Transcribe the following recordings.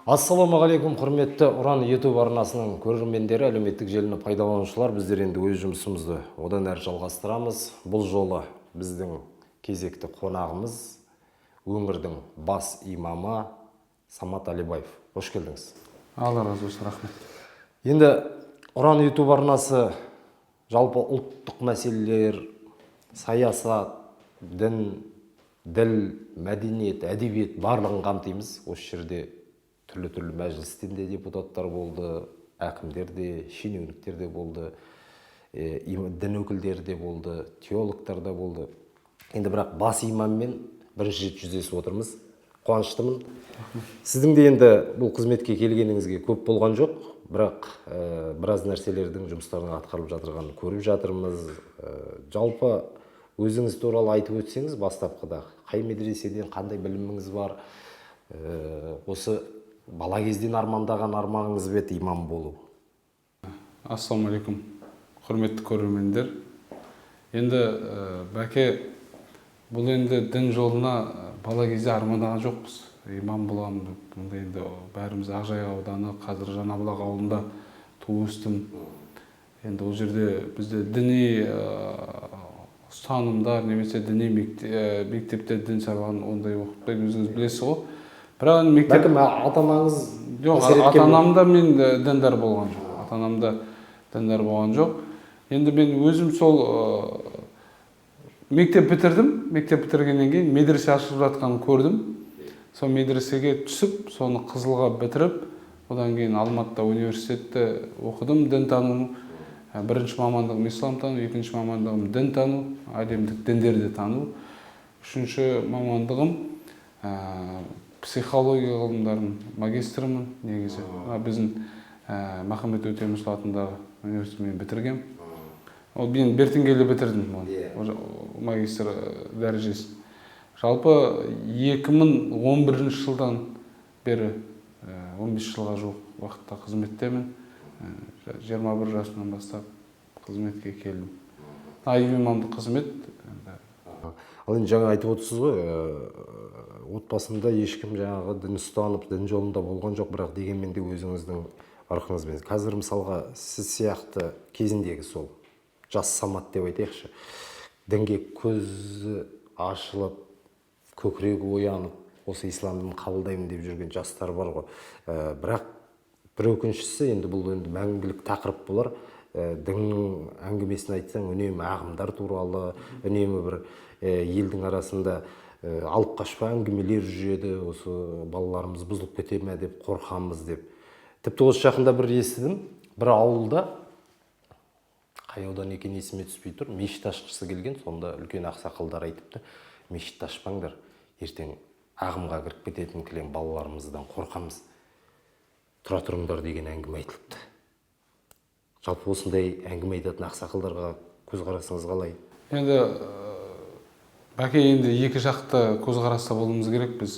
Ассалаумағалейкум, құрметті Ұран YouTube арнасының көрермендері, әлеуметтік желіні пайдаланушылар! Біздер енді өз жұмысымызды одан әрі жалғастырамыз. Бұл жолы біздің кезекті қонағымыз — өңірдің бас имамы Самат Алибаев. Қош келдіңіз! Алла разы болсын, рахмет. Енді Ұран YouTube арнасы жалпы ұлттық мәселелер, саясат, дін, діл, мәдениет, әдебиет, барлығын қамтимыз. Осы жерде түрлі-түрлі мәжілістен де депутаттар болды, әкімдер де, шенеуніктер де болды, дін өкілдері де болды, теологтар да болды. Енді бірақ бас имаммен бірінші рет жүздесіп отырмыз, қуаныштымын. Сіздің де енді бұл қызметке келгеніңізге көп болған жоқ, бірақ біраз нәрселердің, жұмыстардың атқарылып жатырғанын көріп жатырмыз. Жалпы өзіңіз туралы айтып өтсеңіз бастапқыда: қай медреседен, қандай біліміңіз бар, осы бала кезден армандаған арманыңыз ба еді имам болу? Ассалаумағалейкум, құрметті көрермендер! Енді бәке, бұл енді дін жолына бала кезде армандаған жоқпыз имам боламын деп. Мұнда енді бәріміз Ақжайық ауданы, қазір Жаңабұлақ ауылында туып өстім. Енді ол жерде бізде діни ұстанымдар немесе діни мектепте дін сабағын ондай оқытпайды, өзіңіз білесіз ғой. Бірақ енді мектеп Бәлкім, ата анаңыз Жоқ, әсер еткен? ата анам да мен діндар болған жоқ, ата анам да діндар болған жоқ. Енді мен өзім сол мектеп бітірдім. Мектеп бітіргеннен кейін медресе ашылып жатқанын көрдім. Сол медресеге түсіп, соны қызылға бітіріп, одан кейін Алматыда университетте оқыдым дінтану. Бірінші мамандығым исламтану, екінші мамандығым дінтану, әлемдік діндерді тану, үшінші мамандығым психология ғылымдарының магистрімін негізі. Мына біздің Махамбет Өтемісұлы атындағы университетті мен бітіргем. Ол мен бертін келе бітірдім оны, уже магистр дәрежесін. Жалпы 2011 жылдан бері 15 жылға жуық уақытта қызметтемін. 21 жасымнан бастап қызметке келдім, наиб имамдық қызмет енді. Ал енді жаңа айтып отырсыз ғой, отбасында ешкім жаңағы дін ұстанып, дін жолында болған жоқ, бірақ дегенмен де өзіңіздің ырқыңызбен. Қазір мысалға сіз сияқты кезіндегі сол жас Самат деп айтайықшы, дінге көзі ашылып, көкірегі оянып, осы ислам дінін қабылдаймын деп жүрген жастар бар ғой. Бірақ бір өкініштісі, енді бұл енді мәңгілік тақырып болар, діннің әңгімесін айтсаң, үнемі ағымдар туралы, үнемі бір елдің арасында алып қашпа әңгімелер жүреді, осы балаларымыз бұзылып кете ме деп қорқамыз деп. Тіпті осы жақында бір естідім, бір ауылда, қай аудан екені есіме түспей тұр, мешіт ашқысы келген. Сонда үлкен ақсақалдар айтыпты: «Мешітті ашпаңдар, ертең ағымға кіріп кететін кілең балаларымыздан қорқамыз, тұра тұрыңдар», — деген әңгіме айтылыпты. Жалпы осындай әңгіме айтатын ақсақалдарға көзқарасыңыз қалай? Енді бәке, енді екі жақты көзқараста болуымыз керек біз.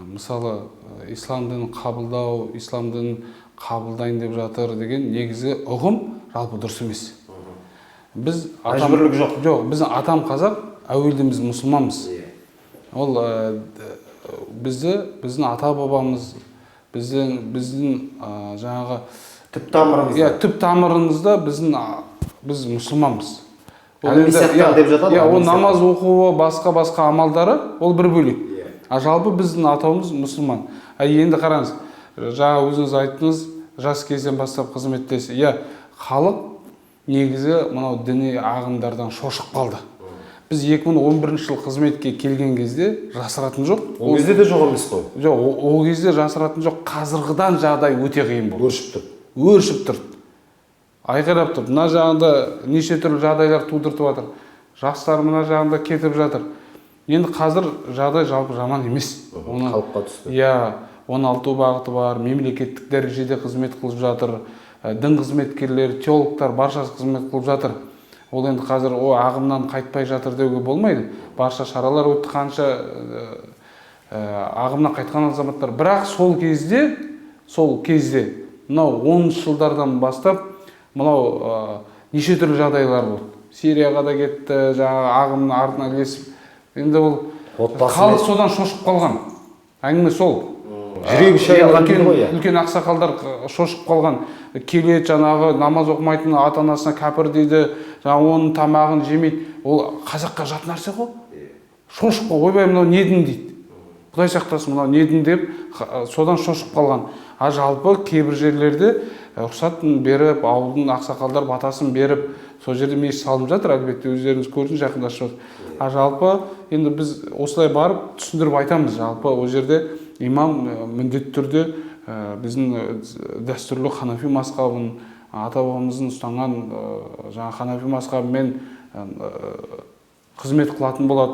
Мысалы, ислам дінін қабылдау, ислам дінін қабылдайын деп жатыр деген негізгі ұғым жалпы дұрыс емес. Біз Мәжбүрлік жоқ. Жоқ, біздің атам қазақ, әуелден біз мұсылманбыз. Ол бізді, біздің ата бабамыз, біздің жаңағы Түп тамырыңызда. Иә, түп тамырымызда біздің біз мұсылманбыз. Ол Әлемі енді- сияқтан иә, деп жатады иә, ғой, ол әлемі. Намаз оқуы, басқа басқа амалдары ол бір бөлек. А жалпы біздің атауымыз мұсылман. А енді қараңыз, жаңа өзіңіз айттыңыз, жас кезден бастап қызметтесіз. Иә, халық негізі мынау діни ағымдардан шошып қалды. Біз 2011 жыл қызметке келген кезде, жасыратын жоқ, Ол кезде де жоқ емес қой. Жоқ, ол кезде жасыратын жоқ, қазірғыдан жағдай өте қиын болды. Өршіп тұр. Өршіп тұр, айқайлап тұр. Мына жағында неше түрлі жағдайлар тудыртып жатыр, жастар мына жағында кетіп жатыр. Енді қазір жағдай жалпы жаман емес. Оны Қалыпқа түсті. Иә, 16 бағыты бар, мемлекеттік дәрежеде қызмет қылып жатыр. Дін қызметкерлері, теологтар, баршасы қызмет қылып жатыр. Ол енді қазір о ағымнан қайтпай жатыр деуге болмайды. Барша шаралар өтті, қанша ағымнан қайтқан азаматтар. Бірақ сол кезде мынау 10-жылдардан бастап мынау неше түрлі жағдайлар болды. Сирияға да кетті, жаңағы ағымның артына ілесіп. Енді ол Отбасымен- халық содан шошып қалған. Әңгіме сол. Жүрегі шайылған дейді ғой, иә. Үлкен ақсақалдар шошып қалған. Келеді, жаңағы намаз оқымайтын ата анасына кәпір дейді, жаңағы оның тамағын жемейді. Ол қазаққа жат нәрсе ғой. Шошып қой, ойбай, мынау не дін дейді. Құдай сақтасын, мынау не дін деп содан шошып қалған. А жалпы кейбір жерлерде рұқсатын беріп, ауылдың ақсақалдар батасын беріп, сол жерде мешіт салынып жатыр, әлбетте өздеріңіз көрдіңіз, жақында ашып жатыр. А жалпы енді біз осылай барып түсіндіріп айтамыз, жалпы ол жерде имам міндетті түрде біздің дәстүрлі ханафи мазхабын, ата бабамыздың ұстанған жаңа ханафи мазхабымен қызмет қылатын болады.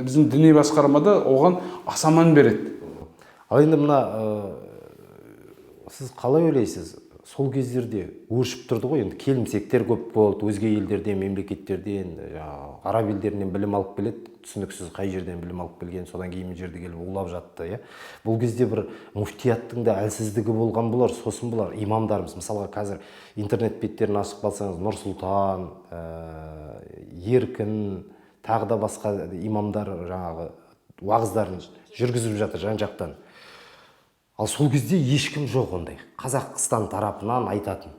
Біздің діни басқармада оған аса мән береді. Ал енді мына сіз қалай ойлайсыз, сол кездерде өршіп тұрды ғой енді, келімсектер көп болды, өзге елдерден, мемлекеттерден, жаңағы араб елдерінен білім алып келеді, түсініксіз қай жерден білім алып келген, содан кейін мына жерде келіп улап жатты, иә. Бұл кезде бір муфтияттың да әлсіздігі болған болар, сосын бұлар имамдарымыз, мысалға қазір интернет беттерін ашып қалсаңыз, Нұрсұлтан, Еркін, тағы да басқа имамдар жаңағы уағыздарын жүргізіп жатыр жан-жақтан. Ал сол кезде ешкім жоқ ондай Қазақстан тарапынан айтатын.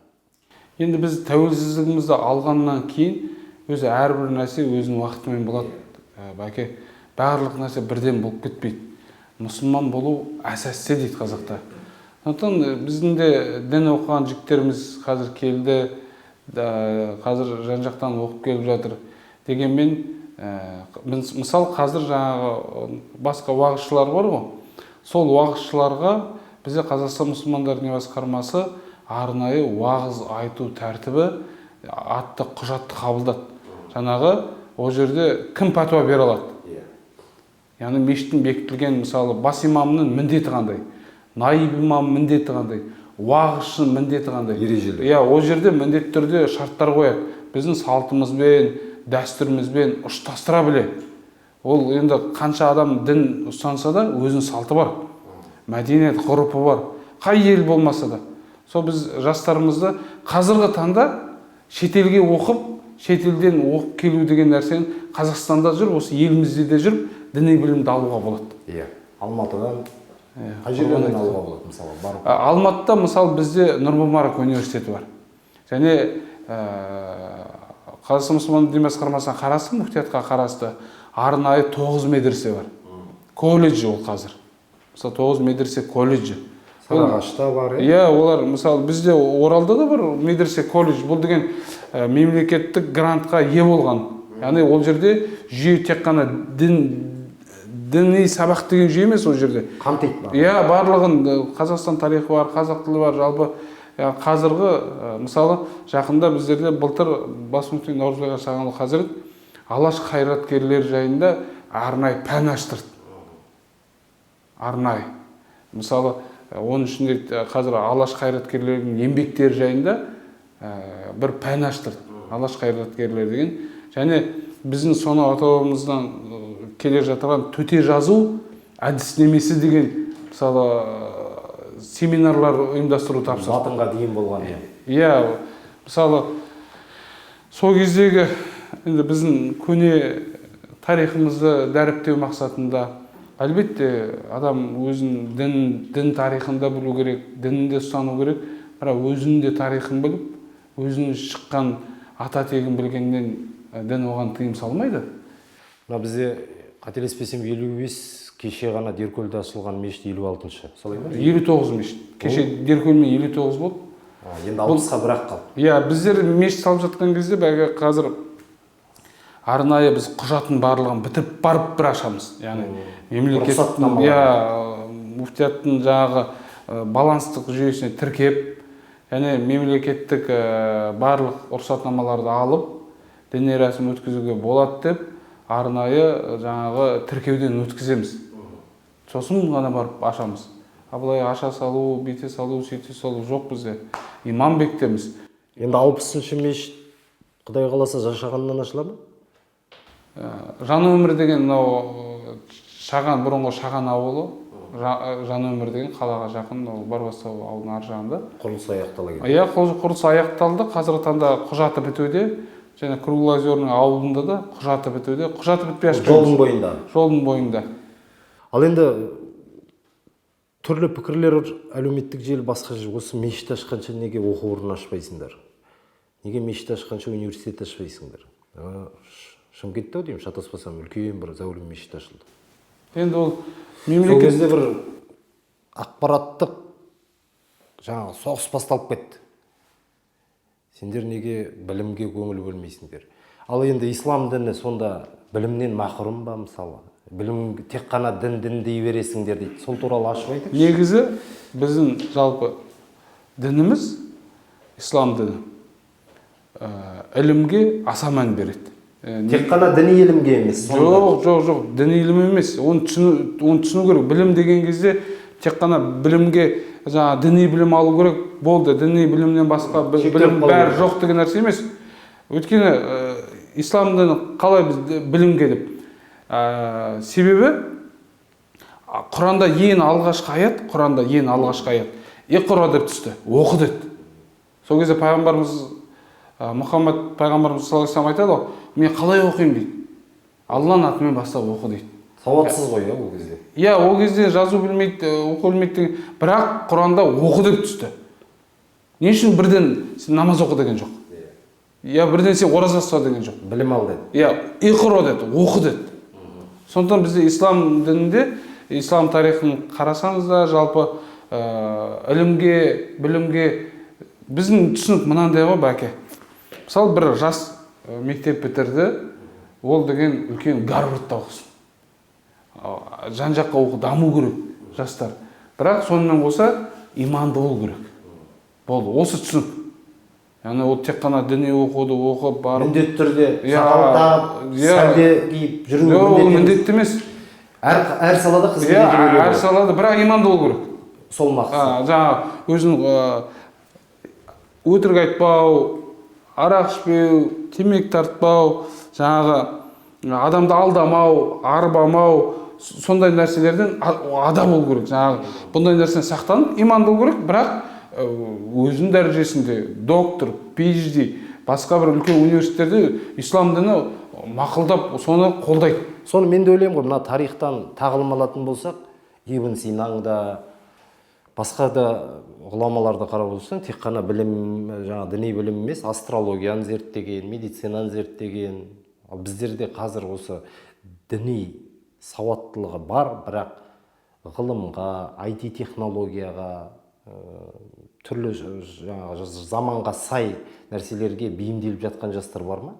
Енді біз тәуелсіздігімізді алғаннан кейін өзі әрбір нәрсе өзінің уақытымен болады. Бәке, барлық нәрсе бірден болып кетпейді. Мұсылман болу әсәсте дейді қазақта. Сондықтан біздің де дін оқыған жігіттеріміз қазір келді, қазір жан-жақтан оқып келіп жатыр. Дегенмен, мысал қазір жаңағы басқа уағызшылар бар ғой. Сол уағызшыларға бізде Қазақстан мұсылмандар діни басқармасы арнайы уағыз айту тәртібі атты құжатты қабылдады. Жаңағы ол жерде кім пәтуа бере алады? Яғни мешіттің бекітілген, мысалы, бас имамның міндеті қандай, наиб имамның міндеті қандай, уағызшының міндеті қандай? Ережелер. Иә, ол жерде міндетті түрде шарттар қояды. Біздің салтымызбен, дәстүрімізбен ұштастыра біледі. Ол енді қанша адам дін ұстанса да өзінің салты бар, мәдениет, ғұрпы бар, қай ел болмаса да. Сол біз жастарымызды қазіргі таңда шетелге оқып, шетелден оқып келу деген нәрсені Қазақстанда жүріп, осы елімізде де жүріп діни білімді алуға болады. Иә, Алматыдан қай жерлерден алуға болады, мысалы, барып? Алматыда, мысалы, бізде Нұр-Мүбарак университеті бар. Және Қазақстан мұсылман діни басқармасына қарасты, муфтиятқа қарасты арнайы 9 медресе бар. Колледж ол қазір. Мысалы, 9 медресе колледжі. Сарыағашта бар, иә? Олар, мысалы, бізде Оралда да бар медресе колледж. Бұл деген мемлекеттік грантқа ие болған. Яғни ол жерде жүйе тек қана діни сабақ деген жүйе емес ол жерде. Қамтиды. Иә, барлығын, Қазақстан тарихы бар, қазақ тілі бар, жалпы қазіргі, мысалы, жақында біздерде былтыр бас мүфти Наурызбай Шағанұлы хазірет Алаш қайраткерлері жайында арнайы пән аштырды. Арнайы. Мысалы, оның ішінде қазір Алаш қайраткерлерінің еңбектері жайында бір пән аштырды. Алаш қайраткерлері деген. Және біздің сонау ата-бабамыздан келе жатқан төте жазу әдістемесі деген, мысалы, семинарлар ұйымдастыру тапсырды. Латынға дейін болған. Иә, мысалы, сол кездегі енді біздің көне тарихымызды дәріптеу мақсатында әлбетте адам өзінің дін тарихын да білу керек, дінін де ұстану керек, бірақ өзінің де тарихын біліп, өзінің шыққан ата тегін білгеннен дін оған тыйым салмайды. Мына бізде, қателеспесем, 55 кеше ғана Деркөлде ашылған мешіт 56-шы. Солай ма? 59 мешіт. Кеше Деркөлмен 59 болды. Енді 60-қа бірақ қалды. Иә, біздер мешіт салып жатқан кезде бәлки қазір арнайы біз құжаттың барлығын бітіріп барып бір ашамыз. Яғни мемлекеттің, иә, муфтияттың жаңағы баланстық жүйесіне тіркеп, және мемлекеттік барлық рұқсатнамаларды алып, діни рәсім өткізуге болады деп арнайы жаңағы тіркеуден өткіземіз. Сосын ғана барып ашамыз. А былай аша салу, бүйте салу, сөйте салу жоқ бізде. Имам бектеміз. Енді 60-шы мешіт Құдай қаласа Зашағаннан ашыла ма? Жан өмір деген мынау Шаған, бұрынғы Шаған ауылы, Жан өмір деген қалаға жақын, ол Барбастау ауылының ар жағында. Құрылыс аяқтала келді. Иә, құрылыс аяқталды. Қазіргі таңда құжаты бітуде. Және Круглоозерный ауылында да құжаты бітуде. Құжаты бітпей ашпаймыз. Жолдың бойында. Жолдың бойында. Ал енді Түрлі пікірлер, әлеуметтік желі, басқа жер, осы мешіт ашқанша неге оқу орнын ашпайсыңдар, неге мешіт ашқанша университет ашпайсыңдар? Шымкентте ау деймін, шатаспасам, үлкен бір зәулім мешіт ашылды. Енді ол Сол мемлекет кезде бір ақпараттық жаңағы соғыс басталып кетті: сендер неге білімге көңіл бөлмейсіңдер? Ал енді ислам діні сонда білімнен мақұрым ба? Мысалы, білім тек қана дін, дін дей бересіңдер дейді. Сол туралы ашып айтыңызшы. Негізі біздің жалпы дініміз, ислам діні, ілімге аса мән береді. Тек қана діни ілімге емес сонда. Жоқ, жоқ, жоқ, діни ілім емес, оны түсіну керек. Білім деген кезде тек қана білімге, жаңағы діни білім алу керек болды, діни білімнен басқа Шектеліп білім қалу бәрі керек. жоқ деген нәрсе емес. Өйткені ислам діні қалай біз білімге деп, себебі Құранда ең алғашқы аят, Құранда ең алғашқы аят «Иқра» деп түсті, оқы деді. Сол кезде пайғамбарымыз Мұхаммад пайғамбарымыз саллаллаху алейхи вассалам айтады ғой: «Мен қалай оқимын?» – дейді. «Алланың атымен бастап оқы», – дейді. Сауатсыз ғой, иә, ол кезде? Иә, ол кезде жазу білмейді, оқу білмейді деген. Бірақ Құранда «оқы» деп түсті. Не үшін бірден «сен намаз оқы» деген жоқ, иә, бірден «сен ораза ұста» деген жоқ? Білім ал деді. Иә, «иқро» деді, оқы деді. Сондықтан бізде ислам дінінде, ислам тарихын қарасаңыз да, жалпы ілімге, білімге біздің түсінік мынандай ғой, бәке. Мысалы, бір жас мектеп бітірді, ол деген үлкен Гарвардта оқысын, жан жаққа оқы, даму керек жастар, бірақ сонымен қоса иманды болу керек болды. Осы түсінік. Яғни ол тек қана діни оқуды оқып барып Міндетті түрде сақал тағып, сәлде киіп жүру Жоқ, ол міндет емес. Міндетті емес. Әр салада қызмет ете беруге әр болады. салада, бірақ иманды болу керек. Сол мақсат. Жаңағы өзінің өтірік айтпау, арақ ішпеу, темекі тартпау, жаңағы адамды алдамау, арбамау, сондай нәрселерден ада болу керек. Жаңағы бұндай нәрседен сақтанып, иманды болу керек, бірақ өзінің дәрежесінде доктор, PhD, басқа бір үлкен университеттерде ислам діні мақұлдап, соны қолдайды. Соны мен де ойлаймын ғой. Мына тарихтан тағылым алатын болсақ, Ибн Синаң да, басқа да ғұламаларды қарап отырсаң, тек қана білім, жаңа діни білім емес, астрологияны зерттеген, медицинаны зерттеген. Ал біздерде қазір осы діни сауаттылығы бар, бірақ ғылымға, IT технологияға, түрлі жаңағы заманға сай нәрселерге бейімделіп жатқан жастар бар ма?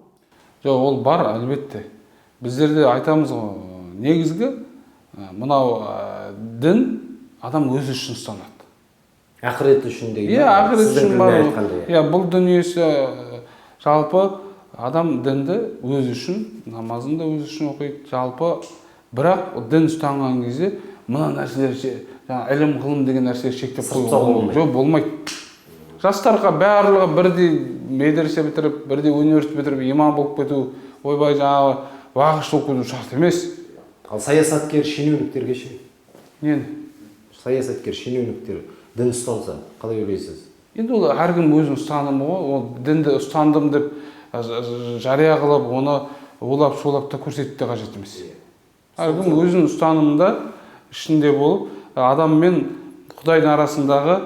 Жоқ, ол бар, әлбетте. Біздерде айтамыз ғой, негізгі мынау дін адам өзі үшін ұстанады. Ақырет үшін деген. Иә, ақырет Сіздің үшін бар. тілмен айтқанда, иә. Иә, бұл дүниесі, жалпы адам дінді өзі үшін, намазын да өзі үшін оқиды жалпы. Бірақ дін ұстанған кезде мына нәрселер жаңағы ілім, ғылым деген нәрселер шектеп Сырт қоюға тастауға болмайды. Жоқ, болмайды. Жастарға барлығы бірдей медресе бітіріп, бірдей университет бітіріп, имам болып кету, ойбай, жаңағы уағызшы болып кету шарт емес. Ал саясаткер шенеуніктерге ше? Нені? Саясаткер шенеуніктер дін ұстанса, қалай ойлайсыз? Енді ол әркім өзінің ұстанымы ғой. Ол дінді ұстандым деп жария қылып, оны улап шулап та көрсету де қажет емес. Әркім өзінің ұстанымында ішінде болып, адам мен құдайдың арасындағы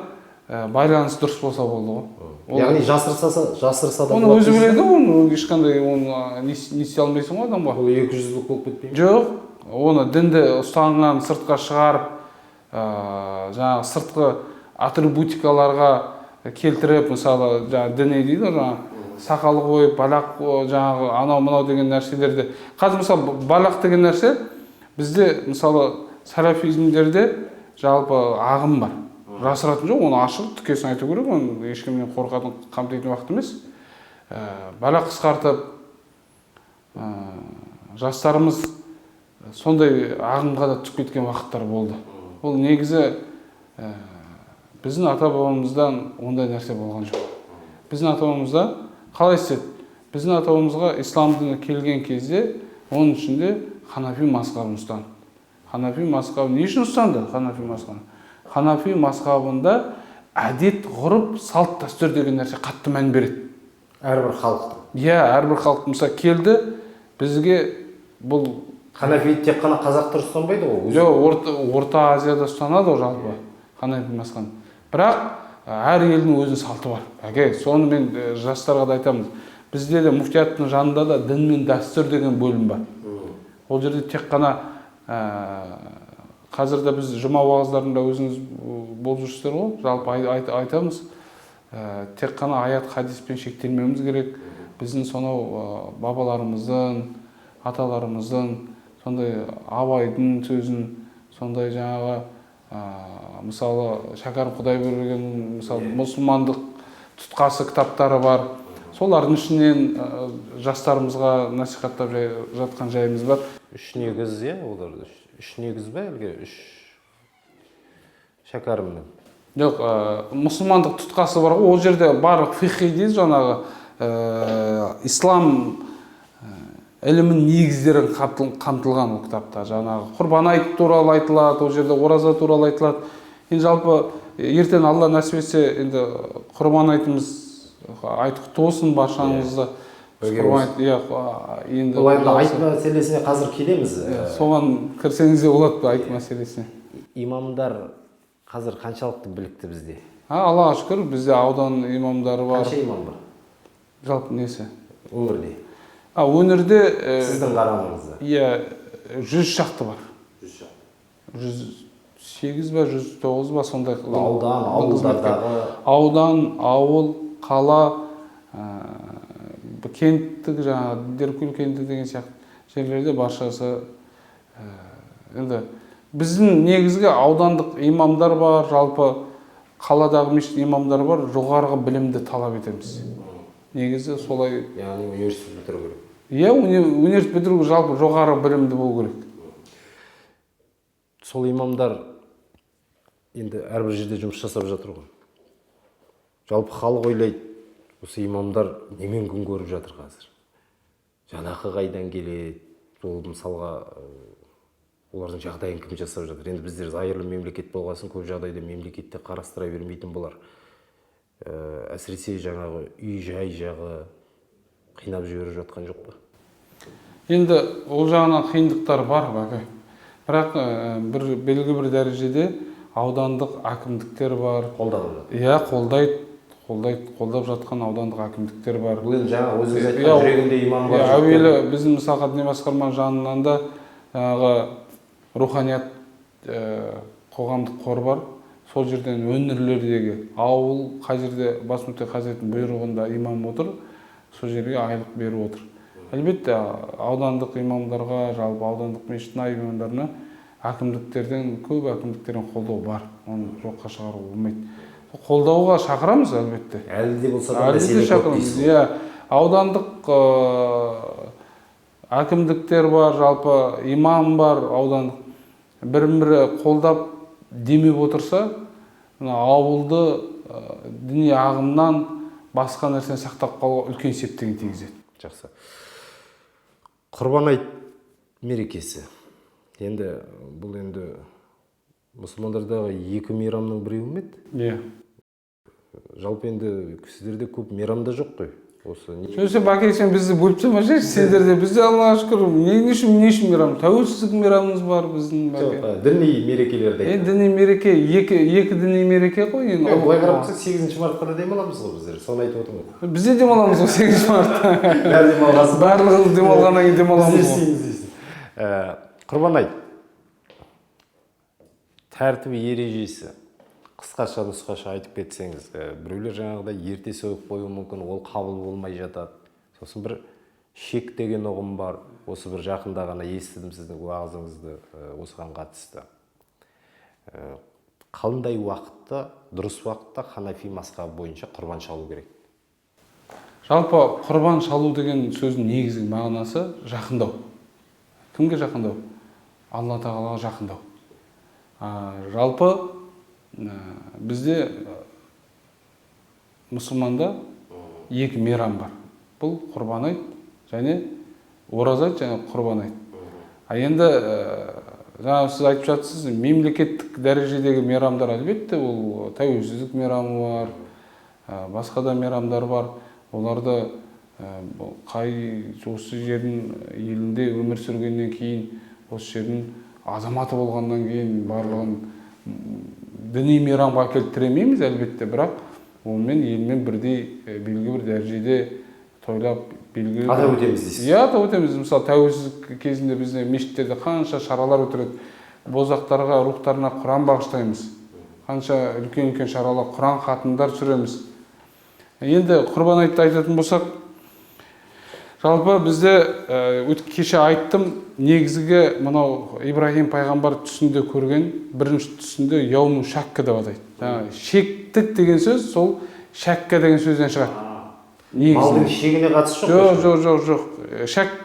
байланыс дұрыс болса болды ғой. Яғни жасырса да Оны болады өзі дейсіз біледі ғой. Оны ешқандай, оны не істей алмайсың ғой адамға. Ба? Ол екі жүзділік болып кетпей ме? Жоқ, оны дінді ұстанған сыртқа шығарып, жаңағы сыртқы атрибутикаларға келтіріп, мысалы, жаңағы діни дейді ғой, жаңағы сақал қойып, балақ, жаңағы анау мынау деген нәрселерді. Қазір, мысалы, балақ деген нәрсе бізде, мысалы, салафизмдерде жалпы ағым бар. Жасыратын жоқ, оны ашық түкесін айту керек, оны ешкімнен қорқатын, қамтитын уақыт емес. Балақ қысқартып, жастарымыз сондай ағымға да түсіп кеткен уақыттар болды. Ол негізі біздің ата бабамыздан ондай нәрсе болған жоқ. Біздің ата бабамызда қалай істеді? Біздің ата бабамызға ислам діні келген кезде, оның ішінде ханафи мазхабын ұстанды. Ханафи мазхабын не үшін ұстанды? Ханафи мазхабын, ханафи мазхабында әдет, ғұрып, салт дәстүр деген нәрсе қатты мән береді. Әрбір халықтың. Иә, әрбір халық. Мысалы, келді бізге бұл Ханафи тек қана қазақтар ұстанбайды ғой? Жоқ, Орта Азияда ұстанады ғой жалпы ханафи мазхабын. Бірақ әр елдің өзінің салты бар. Әке, соны мен жастарға да айтамыз. Бізде де муфтияттың жанында да дін мен дәстүр деген бөлім бар. Ол жерде тек қана қазір де біз жұма уағыздарында өзіңіз болып жүрсіздер ғой, жалпы айтамыз, тек қана аят хадиспен шектелмеуіміз керек. Біздің сонау бабаларымыздың, аталарымыздың, сондай Абайдың сөзін, сондай жаңағы мысалы Шәкәрім Құдайберген, мысалы мұсылмандық тұтқасы кітаптары бар. Солардың ішінен жастарымызға насихаттап жатқан жайымыз бар. Үш негіз, иә, олар үш негіз бе, әлгі үш Шәкәрімнің? Жоқ, мұсылмандық тұтқасы бар ғой, ол жерде барлық фиқһи дейді, жаңағы ислам ілімінің негіздері қамтылған ол кітапта. Жаңағы құрбан айт туралы айтылады, ол жерде ораза туралы айтылады. Енді жалпы ертең Алла нәсіп етсе, енді құрбан айтымыз, айт құтты болсын баршаңызды. Құрбан айт, иә, енді Ол енді айт мәселесіне қазір келеміз. Соған кірсеңіз де болады, айт мәселесіне. Имамдар қазір қаншалықты білікті бізде? Аллаға шүкір, бізде аудан имамдары бар. Қанша имам бар? Жалпы несі? Өңірде. Өңірде сіздің қарамағыңызда? Иә, 100 шақты бар. 100 шақты. 108 ба, 109 ба, сондай. Аудан, ауылдардағы? Аудан, ауыл, қала, кенттік, жаңағы Деркөл кенті деген сияқты жерлерде баршасы. Енді біздің негізгі аудандық имамдар бар, жалпы қаладағы мешіт имамдары бар, жоғарғы білімді талап етеміз. Негізі солай. Яғни университет бітіру керек. Иә, университет бітіру, жалпы жоғары білімді болу керек. Сол имамдар енді әрбір жерде жұмыс жасап жатыр ғой. Жалпы халық ойлайды, осы имамдар немен күн көріп жатыр қазір? Жалақы қайдан келеді? Ол мысалға олардың жағдайын кім жасап жатыр? Енді біздер зайырлы мемлекет болғасын көп жағдайда мемлекетте қарастыра бермейтін болар. Әсіресе жаңағы үй жай жағы қинап жіберіп жатқан жоқ па? Енді ол жағынан қиындықтар бар, бәке. Бірақ бір белгілі бір дәрежеде аудандық әкімдіктер бар. Қолдап жатыр. Иә, қолдап жатқан аудандық әкімдіктер бар. Бұл енді жаңа өзіңіз айтқан жүрегінде иман бар. Әуелі біздің мысалға діни басқарма жанынан да жаңағы руханият қоғамдық қор бар. Сол жерден өңірлердегі ауыл, қай жерде бас мүфти хазіреттің бұйрығында имам отыр, сол жерге айлық беріп отыр. Әлбетте, аудандық имамдарға, жалпы аудандық мешіттің имамдарына әкімдіктерден, көп әкімдіктерден қолдау бар. Оны жоққа шығаруға болмайды. Қолдауға шақырамыз әлбетте. Әлі де болса да Әлі де мәселе көп шақырамыз. дейсіз ғой. Иә, аудандық әкімдіктер бар, жалпы имам бар, аудандық бірін-бірі қолдап демеп отырса, мына ауылды діни ағымнан басқа нәрсені сақтап қалуға үлкен септігін тигізеді. Жақсы. Құрбан айт мерекесі. Енді бұл енді мұсылмандардағы екі мейрамның біреуі ме еді? Иә. Жалпы енді сіздерде көп мейрам да жоқ қой. Осы не- Сөйтсе, Бәке, сен бізді бөліп тастамашы, сендерде, бізде Аллаға шүкір, не үшін, не үшін мейрам? Тәуелсіздік мейрамымыз бар біздің, Бәке. Жоқ, діни мерекелерді Енді діни мереке, екі діни мереке ғой енді. Жоқ, былай қарап тұрсақ, 8 мартқа да демаламыз ғой біздер, соны айтып отырмын ғой. Біз де демаламыз ғой 8 мартта. Бәрі демалғасын. Барлығымыз демалғаннан кейін демаламыз Біз не ғой. істейміз дейсің. Құрбан айт. Тәртібі ережесі. Қысқаша нұсқаша айтып кетсеңіз, біреулер жаңағыдай ерте сойып қоюы мүмкін, ол қабыл болмай жатады. Сосын бір шек деген ұғым бар. Осы бір жақында ғана естідім сіздің уағызыңызды, осыған қатысты. Қандай уақытта, дұрыс уақытта ханафи мазхабы бойынша құрбан шалу керек? Жалпы құрбан шалу деген сөздің негізгі мағынасы жақындау. Кімге жақындау? Алла тағалаға жақындау. Жалпы бізде мұсылманда екі мейрам бар. Бұл құрбан айт және ораза айт және құрбан айт. А енді жаңа сіз айтып жатсыз, мемлекеттік дәрежедегі мейрамдар әлбетте ол тәуелсіздік мейрамы бар, басқа да мейрамдар бар. Оларды Қай осы жердің елінде өмір сүргеннен кейін, осы жердің азаматы болғаннан кейін барлығын діни мейрамға әкеліп тіремейміз әлбетте, бірақ онымен елмен бірдей белгілі бір дәрежеде тойлап, белгілі атап өтеміз дейсіз. Иә, атап өтеміз. Мысалы, тәуелсіздік кезінде бізде мешіттерде қанша шаралар өтеді, боздақтарға рухтарына құран бағыштаймыз, қанша үлкен-үлкен шаралар, құран хатымдар түсіреміз. Енді құрбан айтты айтатын болсақ, жалпы бізде кеше айттым, негізгі мынау Ибраһим пайғамбар түсінде көрген бірінші түсінде яуму шакка деп атайды. Жаңағы шектік деген сөз сол шакка деген сөзден шығады. Малдың шегіне қатысы жоқ? Жоқ. Жоқ, жоқ, жоқ.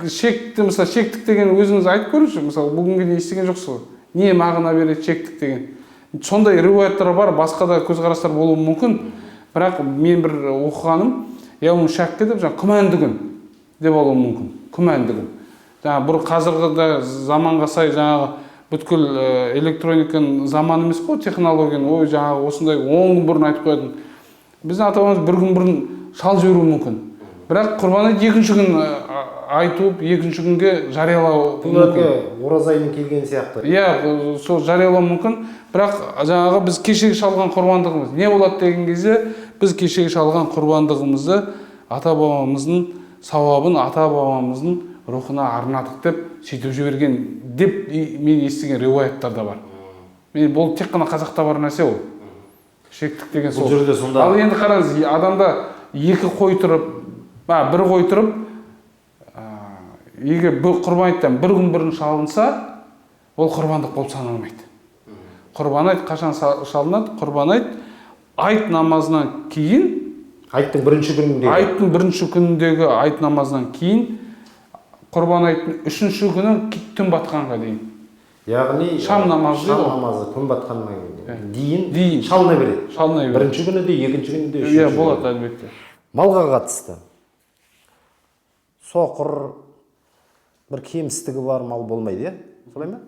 Шекті, мысалы, шектік деген өзіңіз айтып көріңізші. Мысалы, бүгінге дейін естіген жоқсыз ғой, не мағына береді шектік деген. Сондай риуаяттар бар, басқа да көзқарастар болуы мүмкін, бірақ мен бір оқығаным яуму шакка деп жаңағы күмәнді күн деп алуы мүмкін. Күмәнді күн жаңағы бір қазіргі да заманға сай жаңағы бүткіл электрониканың заманы емес қой, технологияның. Ой, жаңағы осындай 10 күн бұрын айтып қоятын біздің ата бабамыз бір күн бұрын шалып жіберуі мүмкін, бірақ құрбан айт екінші күн ай туып, екінші күнге жариялау Бұл мүмкін. әлгі ораза айының келгені сияқты. Иә, сол жариялау мүмкін. Бірақ жаңағы біз кешегі шалған құрбандығымыз не болады деген кезде, біз кешегі шалған құрбандығымызды ата бабамыздың сауабын, ата бабамыздың рухына арнадық деп сөйтіп жіберген деп мен естіген риуаяттар да бар. Мен бұл тек қана қазақта бар нәрсе, ол шектік деген Бұл сол. жерде сонда Ал енді қараңыз, адамда екі қой тұрып, бір қой тұрып, егер бұл құрбан айттан бір күн бұрын шалынса, ол құрбандық болып саналмайды. Құрбан айт қашан шалынады? Құрбан айт айт намазынан кейін. Айттың бірінші күнінде. Айттың бірінші күніндегі айт намазынан кейін, құрбан айттың үшінші күні түн батқанға дейін. Яғни шам намазы шам дейді ғой. намазы күн батқаннан дейін Дейін. шалына береді. Шалына береді. Бірінші күні де, екінші күні де, үшінші Иә, күні. болады, әлбетте. Малға қатысты соқыр, бір кемістігі бар мал болмайды, иә, солай ма?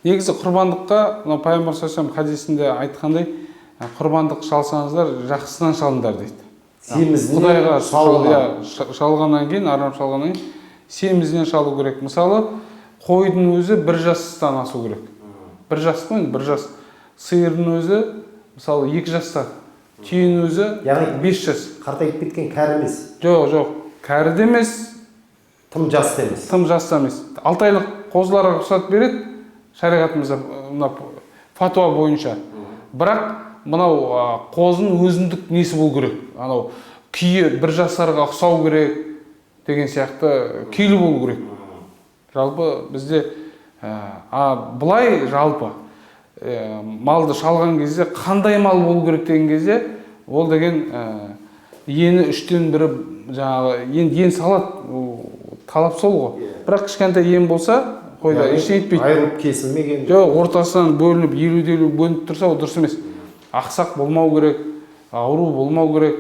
Негізі құрбандыққа мынау пайғамбар саллаллаху алейхи хадисінде айтқандай, құрбандық шалсаңыздар, жақсысынан шалыңдар дейді. Семізінен. Құдайға шалынған. Иә, шалғаннан кейін, арнап шалғаннан кейін семізінен шалу керек. Мысалы, қойдың өзі бір жастан асу керек, бір жас қой енді, бір жас. Сиырдың өзі, мысалы, 2 жаста, түйенің өзі Яғни 5 жас. Қартайып кеткен кәрі емес. Жоқ, кәрі де емес. Тым жас та емес. Тым жас та емес. 6 айлық қозыларға рұқсат береді шариғатымызда, мына фатуа бойынша. Бірақ мынау қозының өзіндік несі болу керек, анау күйі бір жасарға ұқсау керек деген сияқты күйлі болу керек. Жалпы бізде былай жалпы малды шалған кезде қандай мал болу керек деген кезде, ол деген ені 1/3 жаңағы енді ен салады, ол талап сол ғой. Бірақ кішкентай ен болса қойда Яғни ештеңе етпейді. Айырылып кесілмеген. Жоқ, ортасынан бөлініп, 50-де 50 бөлініп тұрса, ол дұрыс емес. Ақсақ болмау керек, ауру болмау керек,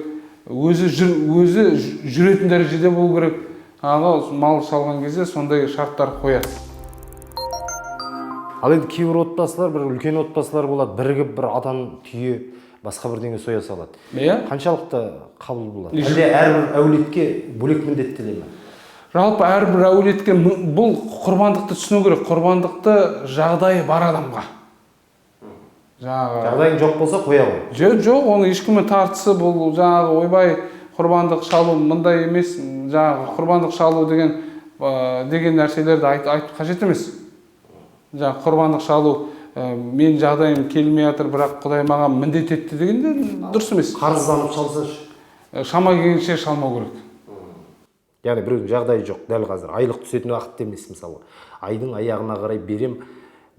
өзі жүр, өзі жүретін дәрежеде болу керек. Ағы мал шалған кезде сондай шарттар қояды. Ал енді кейбір отбасылар, бір үлкен отбасылар болады, бірігіп бір атан, түйе, басқа бірдеңе соя салады. Иә. Қаншалықты қабыл болады, әлде әрбір әулетке бөлек міндеттеле ме? Жалпы әрбір әулетке бұл құрбандықты түсіну керек. Құрбандықты жағдайы бар адамға жаңағы. Жағдайың жоқ болса, қоя ғой. Жоқ, оны ешкіммен тартысып, бұл жаңағы ойбай, құрбандық шалу мындай емес, жаңағы құрбандық шалу деген деген нәрселерді айтып қажет емес. Жаңағы құрбандық шалу, мен жағдайым келмей жатыр, бірақ Құдай маған міндет етті деген де дұрыс емес. Қарызданып шалсашы? Шама келгенше шалмау керек. Яғни біреудің жағдайы жоқ, дәл қазір айлық түсетін уақыт емес, мысалы, айдың аяғына қарай берем,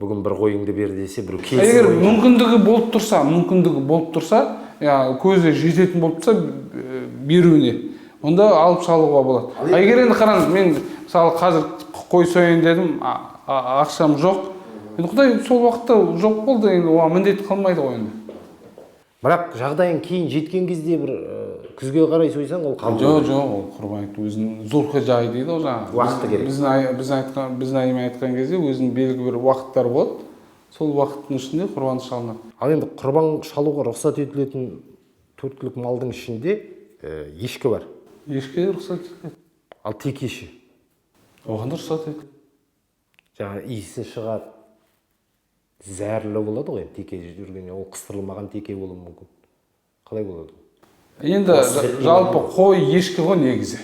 бүгін бір қойыңды бер десе, біреу келісім Егер бойынша. мүмкіндігі болып тұрса, я көзі жететін болып тұрса беруіне, онда алып шалуға болады. А егер енді қараңыз, мен мысалы қазір қой сояйын дедім, ақшам жоқ енді, Құдай сол уақытта жоқ болды, енді оған міндет қалмайды ғой енді. Бірақ жағдайың кейін жеткен кезде бір күзге қарай сойсаң, ол қабыл. Жоқ, ол құрбан айт өзінің зулхижа айы дейді ғой жаңағы. Уақыты керек. Біздің әңгіме айтқан кезде өзінің белгілі бір уақыттары болады, сол уақыттың ішінде құрбан шалынады. Ал енді құрбан шалуға рұқсат етілетін төрт түлік малдың ішінде ешкі бар. Ешкі рұқсат етіледі. Ал теке ше? Оған да рұқсат етіледі. Жаңа иісі шығады, зәрлі болады ғой енді теке жүргенде, ол қыстырылмаған теке болуы мүмкін. Қалай болады? Енді жалпы қой, ешкі ғой негізі.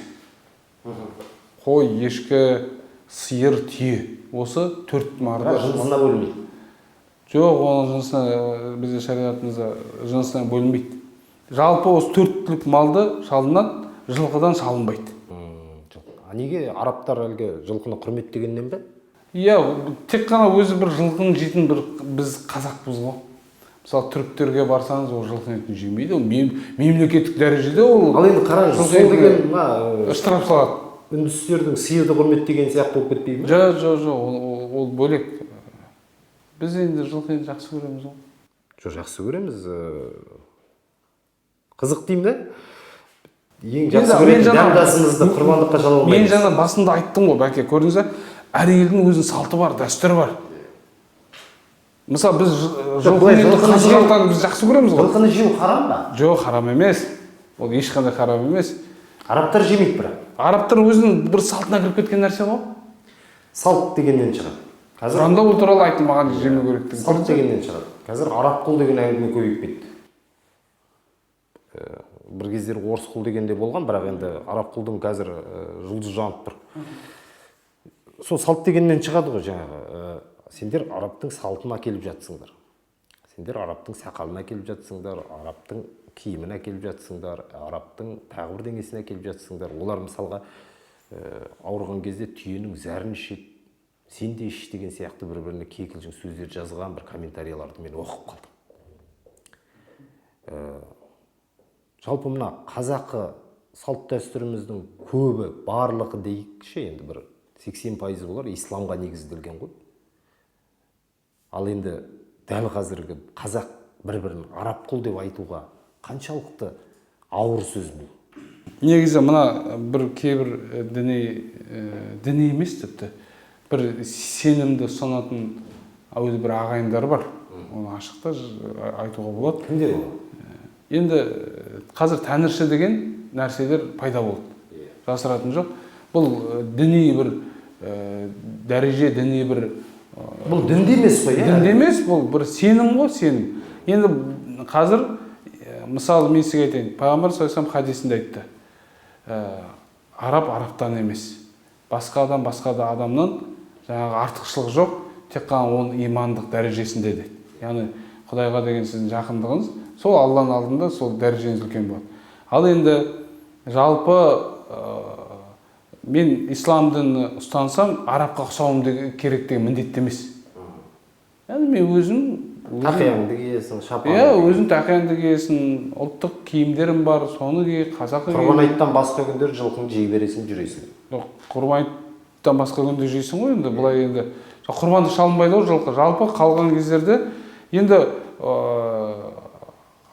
Қой, ешкі, сиыр, түйе. Осы төрт марды. Бірақ жынысына бөлінбейді. Жоқ, оның жынысына, бізде шариғатымызда жынысына бөлінбейді. Жалпы осы төрт түлік малды шалынады, жылқыдан шалынбайды. Жоқ. А неге арабтар әлгі жылқыны құрметтегеннен бе? Иә, тек қана өзі бір жылқының жейтін бір біз қазақпыз ғой. Мысалы, түріктерге барсаңыз, ол жылқының етін жемейді. Ол мемлекеттік дәрежеде ол. Ал енді қараңыз, жылқы сол деген мына штраф салады. Үндістердің сиырды құрметтеген сияқты болып кетпей ме? Жоқ, жоқ, жоқ, ол бөлек. Біз енді жылқы етін жақсы көреміз ғой. Жоқ, жақсы көреміз. Қызық деймін да. Ең жақсы көретін дәмді асымызды құрбандыққа шала алмаймыз. Мен жаңа басында айттым ғой, бәке, көрдіңіз бе? Әр елдің өзінің салты бар, дәстүрі бар. Мысалы, біз жылқыны біз жақсы көреміз ғой. Жылқыны жеу харам ба? Жоқ, харам емес. Ол ешқандай харам емес. Арабтар жемейді бірақ. Арабтар өзінің бір салтына кіріп кеткен нәрсе ғой. Салт дегеннен шығады. Қазір Құранда ол туралы айтылмаған, жемеу керек деген. Салт дегеннен шығады. Қазір араб құл деген әңгіме көбейіп кетті. Бір кездері орыс құл деген де болған, бірақ енді араб құлдың қазір жұлдызы жанып тұр. Сол салт дегеннен шығады ғой жаңағы. Сендер арабтың салтын әкеліп жатсыңдар. Сендер арабтың сақалын әкеліп жатсыңдар, арабтың киімін әкеліп жатсыңдар, арабтың тағы бірдеңесін әкеліп жатсыңдар. Олар мысалға ауырған кезде түйенің зәрін ішеді, сен де іш деген сияқты бір-біріне кекілжің сөздер жазған бір комментарияларды мен оқып қалдым. Жалпы мына қазақы салт дәстүріміздің көбі, барлығы дейікші, енді бір 80% болар исламға негізделген ғой. Ал енді дәл қазіргі қазақ бір-бірін араб құл деп айтуға қаншалықты ауыр сөз бұл? Негізі мына бір кейбір діни емес тіпті бір сенімді ұстанатын әуелі бір ағайындар бар. Оны ашықта айтуға болады. Кімдер ол? Енді қазір тәңірші деген нәрселер пайда болды. Жасыратын жоқ. Бұл діни бір дәреже, діни бір Бұл дінде емес қой, иә? Дінде емес, бұл бір сенім ғой, сенім. Енді қазір, мысалы, мен сізге айтайын, Пайғамбар саллаллаху алейхи вассалам хадисінде айтты. Араб арабтан емес, басқа адам басқа да адамнан жаңағы артықшылық жоқ, тек қана оның имандық дәрежесінде дейді. Яғни Құдайға деген сіздің жақындығыңыз, сол Алланың алдында сол дәрежеңіз үлкен болады. Ал енді жалпы мен ислам дінін ұстансам, арабқа ұқсауым керек деген міндетті емес. Яғни мен өзім тақияңды киесің, шапаныңды Иә, киесің. Өзім тақияңды киесің, ұлттық киімдерім бар, соны ки, қазақы киім. Құрбан айттан басқа күндері жылқыңды жей бересің, жүресің. Жоқ, құрбан айттан басқа күнде жейсің ғой енді, былай енді. Құрбандық шалынбайды ғой жылқы. Жалпы қалған кездерде енді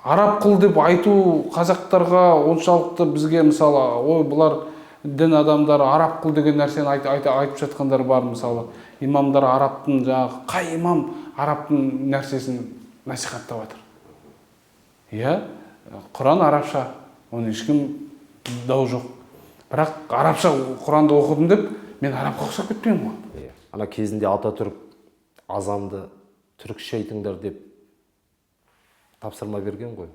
араб құл деп айту қазақтарға оншалықты бізге мысалы, ой, бұлар дін адамдары араб құл деген нәрсені айтып жатқандар бар мысалы. Имамдар арабтың жаңағы, қай имам арабтың нәрсесін насихаттап жатыр? Иә, Құран арабша, оны ешкім дау жоқ. Бірақ арабша Құранды оқыдым деп мен арабқа ұқсап кетпеймін ғой. Иә. Ана кезінде Ататүрік азанды түрікше айтыңдар деп тапсырма берген ғой.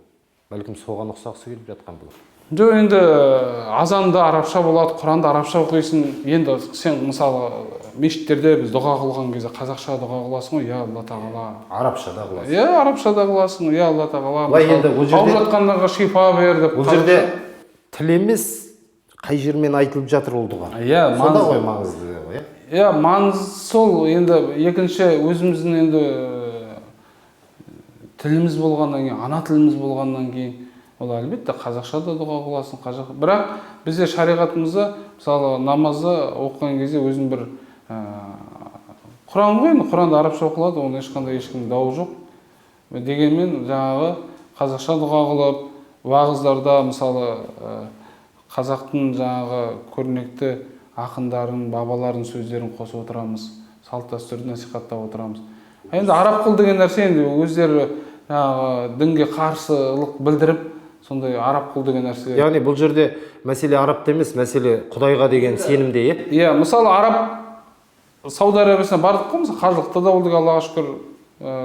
Бәлкім соған ұқсағысы келіп жатқан бұл. Жоқ, енді азанды арабша болады, Құранды арабша оқисың. Енді сен мысалы мешіттерде біз дұға қылған кезде қазақша дұға қыласың ғой, я Алла тағала. Арабша да қыласың. Иә, арабша да қыласың, я Алла тағала. Былай енді ол жерде ауырып жатқандарға шипа бер деп. Ол жерде тіл емес, қай жермен айтылып жатыр ол дұға. Иә, сонда маңызды. ғой маңызды ғой, иә? Иә, маңызды сол. Енді екінші өзіміздің енді тіліміз болғаннан кейін, ана тіліміз болғаннан кейін ол әлбетте қазақша да дұға қыласың, қазақ. Бірақ бізде шариғатымызда мысалы намазды оқыған кезде өзінің бір Құран ғой енді, Құранда арабша оқылады, оның ешқандай ешкімнің дауы жоқ. Дегенмен жаңағы қазақша дұға қылып, уағыздарда мысалы қазақтың жаңағы көрнекті ақындарын, бабалардың сөздерін қосып отырамыз, салт дәстүрді насихаттап отырамыз. Енді араб құл деген нәрсе енді өздері жаңағы дінге қарсылық білдіріп Сондай араб құл деген нәрсе. Яғни бұл жерде мәселе арабта емес, мәселе Құдайға деген сенімде, иә? Иә, мысалы, араб Сауд Арабиясына бардық қой, мысалы, қажылықта да болдық, Аллаға шүкір,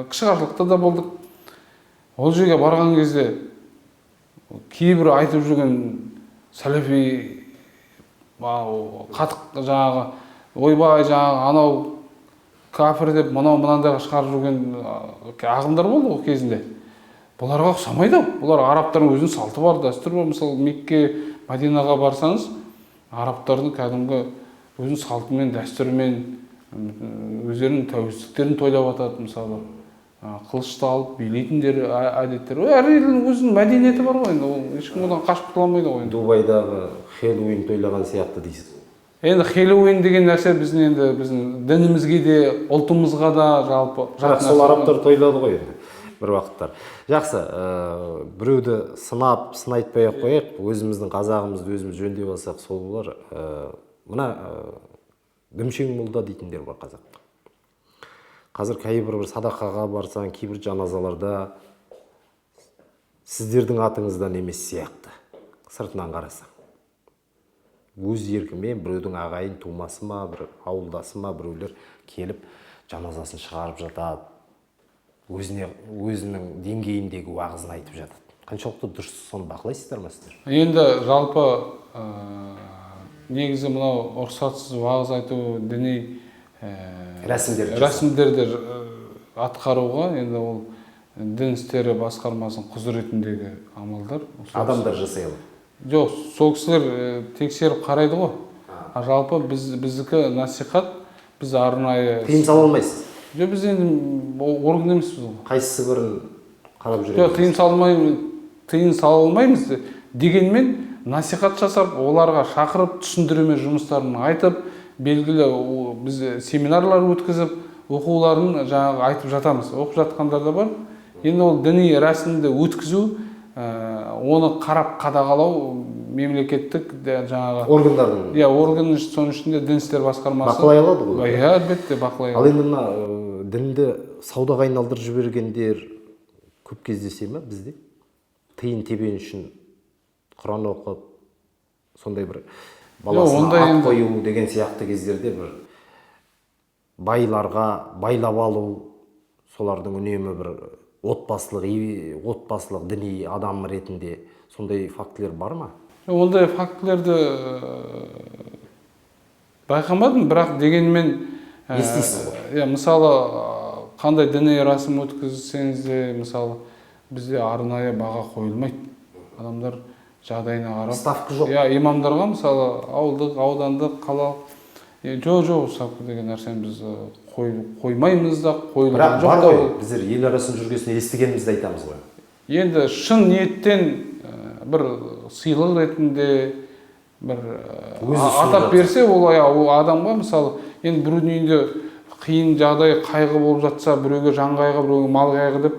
кіші қажылықта да болдық. Ол жерге барған кезде кейбір айтып жүрген сәләфи қатық жаңағы ойбай жаңағы анау кәпір деп мынау мынандайға шығарып жүрген ағымдар болды ғой кезінде. Бұларға ұқсамайды ау. Бұлар арабтардың өзінің салты бар, дәстүрі бар. Мысалы, Мекке, Мәдинаға барсаңыз, арабтардың кәдімгі өзінің салтымен, дәстүрімен өздерінің тәуелсіздіктерін тойлап жатады, мысалы. Қылышты алып билейтіндер әдеттер. Әр елдің өзінің мәдениеті бар ғой енді, ол ешкім одан қашып құтыла алмайды ғой енді. Дубайдағы Хэллоуин тойлаған сияқты дейсіз. Енді Хэллоуин деген нәрсе біздің енді біздің дінімізге де, ұлтымызға да жалпы Бірақ жат сол нәрсе. Арабтар тойлады ғой енді бір уақыттар. Жақсы, біреуді сынап, сын айтпай ақ қояйық, өзіміздің қазағымызды өзіміз жөндеп алсақ сол болар. Мына дүмшең молда дейтіндер бар қазақта. Қазір кейбір бір садақаға барсаң, кейбір жаназаларда сіздердің атыңыздан емес сияқты, сыртынан қарасаң. Өз еркімен біреудің ағайын тумасы ма, бір ауылдасы ма, біреулер келіп жаназасын шығарып жатады. Өзіне, өзінің деңгейіндегі уағызын айтып жатады. Қаншалықты дұрыс, соны бақылайсыздар ма сіздер? Енді жалпы негізі мынау рұқсатсыз уағыз айту, діни рәсімдерді жасау. Рәсімдерді атқаруға енді ол дін істері басқармасының құзыретіндегі амалдар. Адамдар жасай алады. Жоқ, сол кісілер тексеріп қарайды ғой. А жалпы біздікі насихат, біз арнайы Тыйым сала алмайсыз. Жоқ, біз енді орган емеспіз ғой. Қайсысы бірін қарап Жоқ, жүреміз? Тыйым сала алмаймыз. Дегенмен насихат жасап, оларға шақырып, түсіндірме жұмыстарын айтып, белгілі біз семинарлар өткізіп, оқуларын жаңағы айтып жатамыз. Оқып жатқандар да бар. Енді ол діни рәсімді өткізу, оны қарап қадағалау мемлекеттік жаңағы органдардың иә, орган, соның ішінде дін істері басқармасы бақылай алады ғой. Иә, әлбетте бақылай Ал алады. енді мына дінді саудаға айналдырып жібергендер көп кездесе ме бізде? Тиын тебен үшін құран оқып, сондай бір баласына Ондай ат енді- қою деген сияқты кездерде бір байларға байлап алу, солардың үнемі бір отбасылық діни адам ретінде сондай фактілер бар ма? Ондай фактілерді байқамадым, бірақ дегенмен Естисіз ғой. Иә, мысалы, қандай діни рәсім өткізсеңіз де, мысалы, бізде арнайы баға қойылмайды. Адамдар жағдайына қарап. Ставка жоқ. Иә, имамдарға, мысалы, ауылдық, аудандық, қалалық, жоқ, ставка деген нәрсені біз қоймаймыз да, қойылған Бірақ жоқ бар та ғой, ол. Біздер ел арасында жүргесін естігенімізді айтамыз ғой. Енді шын ниеттен бір сыйлық ретінде бір Өзі ұсынып атап жатса. берсе, ол, иә, ол адамға, мысалы, енді біреудің үйінде қиын жағдай, қайғы болып жатса, біреуге жан қайғы, біреуге мал қайғы деп,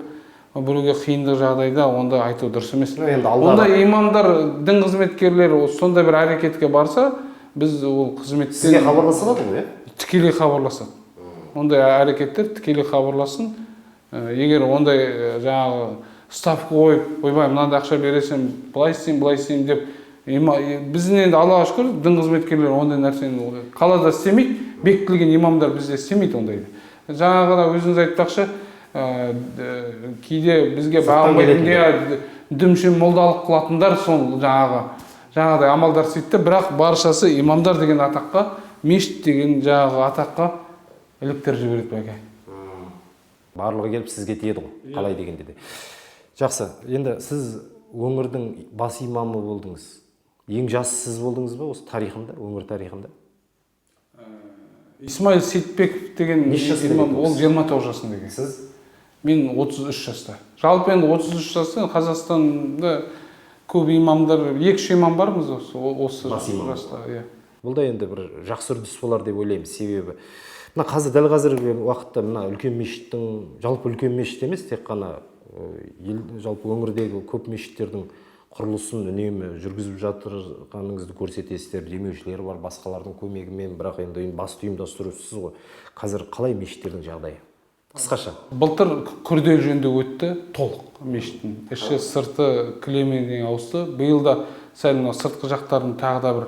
біреуге қиындық жағдайда онда айту дұрыс емес. Енді алдағы Ондай имамдар, дін қызметкерлері сондай бір әрекетке барса, біз ол қызметтен Сізге хабарласа алады ғой, иә? Тікелей хабарласады. Ондай әрекеттер тікелей хабарлассын. Егер ондай жаңағы ставка қойып, ойбай, мынандай ақша бересің, былай істеймін, былай істеймін деп, біздің енді, Аллаға шүкір, дін қызметкерлері ондай нәрсені қалада істемейді, бекітілген имамдар бізде істемейді ондайды. Жаңағы өзіңіз айтпақшы, кейде бізге Сырттан бағынбайтын келетіндер. иә, дүмше молдалық қылатындар сол жаңағыдай амалдар істейді де, бірақ баршасы имамдар деген атаққа, мешіт деген жаңағы атаққа іліктіріп жібереді, бәке. Барлығы келіп сізге тиеді ғой, қалай дегенде де. Жақсы, енді сіз өңірдің бас имамы болдыңыз. Ең жасы сіз болдыңыз ба осы тарихында, өңір тарихында? Исмаил Сейітбеков деген Неше жаста имам, еді ол ол кісі? 29 жасында екен. Сіз? Мен 33 жаста. Жалпы енді 33 жаста Қазақстанда көп имамдар, екі үш имам бармыз осы Бас имам. жаста, иә. Бұл да енді бір жақсы үрдіс болар деп ойлаймын, себебі мына қазір, дәл қазіргі уақытта мына үлкен мешіттің, жалпы үлкен мешіт емес, тек қана ел, жалпы өңірдегі көп мешіттердің құрылысын үнемі жүргізіп жатырғаныңызды көрсетесіздер, демеушілер бар, басқалардың көмегімен, бірақ енді басты ұйымдастырушысыз ғой. Қазір қалай мешіттердің жағдайы? Қысқаша. Былтыр күрделі жөндеу өтті толық мешіттің. Іші, сырты кілеммен дейін ауысты. Биыл да сәл мынау сыртқы жақтарын тағы да бір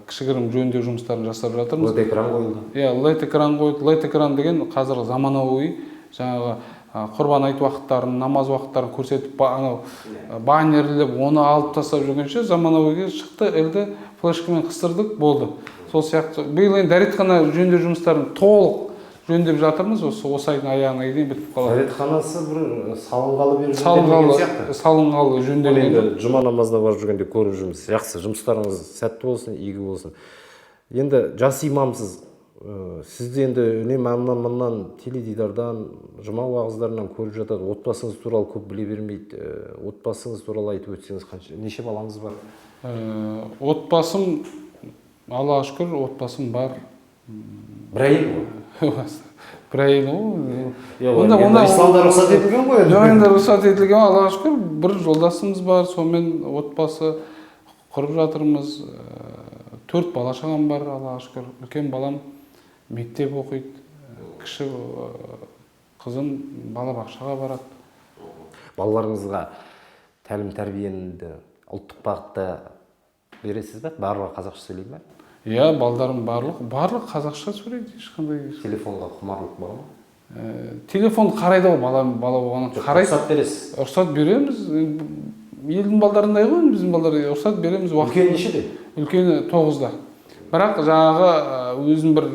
кішігірім жөндеу жұмыстарын жасап жатырмыз. LED экран қойылды. Иә, LED экран қойды. LED экран деген қазір заманауи жаңағы құрбан айт уақыттарын, намаз уақыттарын көрсетіп, анау баннерлеп, оны алып тастап жүргенше, заманауиге шықты, ілді, флешкамен қыстырдық, болды. Сол сияқты биыл енді дәретхана жөндеу жұмыстарын толық жөндеп жатырмыз, осы айдың аяғына дейін бітіп қалады. Дәретханасы бір салынғалы бері жөнделмеген Салынғалы сияқты. Салынғалы Оны жөнделген. Енді жұма намазына барып жүргенде көріп жүрміз. Жақсы, жұмыстарыңыз сәтті болсын, игі болсын. Енді жас имамсыз. Сізді енді үнемі аннан мыннан теледидардан, жұма уағыздарынан көріп жатады. Отбасыңыз туралы көп біле бермейді. Отбасыңыз туралы айтып өтсеңіз, қанша, неше балаңыз бар? Отбасым, Аллаға шүкір, отбасым бар. Бір әйел ғой. Бір әйел ғой. Иә, енді исламда рұқсат етілген ғой енді. Жоқ, енді рұқсат етілген, Аллаға шүкір, бір жолдасымыз бар, сонымен отбасы құрып жатырмыз. Төрт бала шағам бар, Аллаға шүкір. Үлкен балам мектеп оқиды, кіші қызым балабақшаға барады. Балаларыңызға тәлім тәрбиені ұлттық бағытта бересіз бе? Барлығы қазақша сөйлейді ме? Иә, балдарым барлық қазақша сөйлейді, ешқандай. Телефонға құмарлық бар ма? Телефон қарайды ғой, бала болғаннан Жоқ, қарайды. Рұқсат бересіз? Рұқсат береміз. Енді елдің балдарындай ғой енді біздің балдар, рұқсат береміз уақыт. Үлкені нешеде? Үлкені 9-да. Бірақ жаңағы өзін бір